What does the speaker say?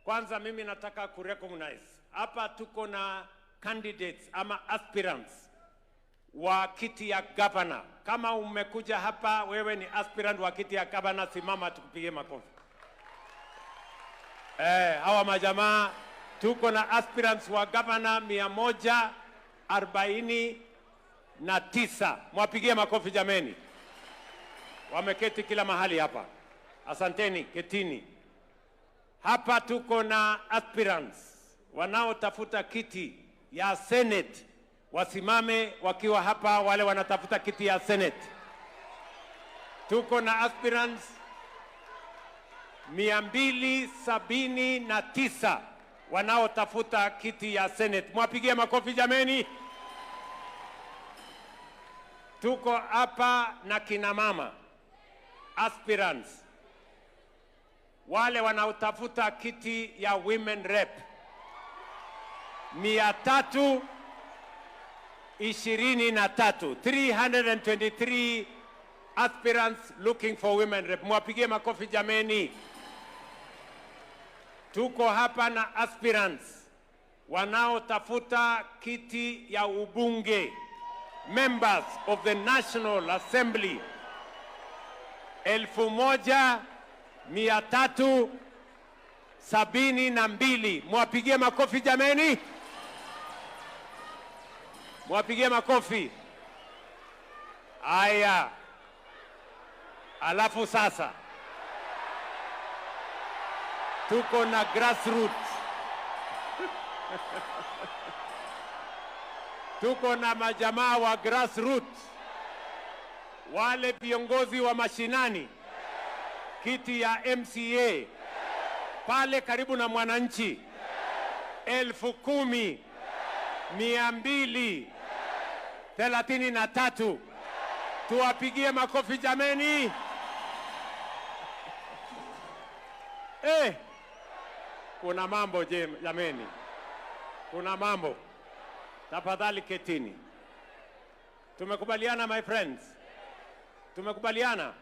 Kwanza mimi nataka kurecognize hapa tuko na candidates ama aspirants wa kiti ya governor. Kama umekuja hapa wewe ni aspirant wa kiti ya governor, simama tukupigie makofi. Hawa majamaa, tuko na aspirants wa governor 149. Mwapigie makofi jameni. Wameketi kila mahali hapa. Asanteni, ketini. Hapa tuko na aspirants wanaotafuta kiti ya Senate, wasimame wakiwa hapa, wale wanatafuta kiti ya Senate. Tuko na aspirants 279 wanaotafuta kiti ya Senate. Mwapigie makofi jameni. Tuko hapa na kina mama aspirants, wale wanaotafuta kiti ya women rep, 323, 323 aspirants looking for women rep. Mwapigie makofi jameni. Tuko hapa na aspirants wanaotafuta kiti ya ubunge, members of the National Assembly, 1372. Mwapigie makofi jameni, mwapigie makofi. Aya, alafu sasa tuko na grassroots, tuko na majamaa wa grassroots, wale viongozi wa mashinani, kiti ya MCA pale karibu na mwananchi, 10,233. Tuwapigie makofi jameni. Kuna mambo jameni, kuna mambo. Tafadhali ketini. Tumekubaliana my friends? Tumekubaliana?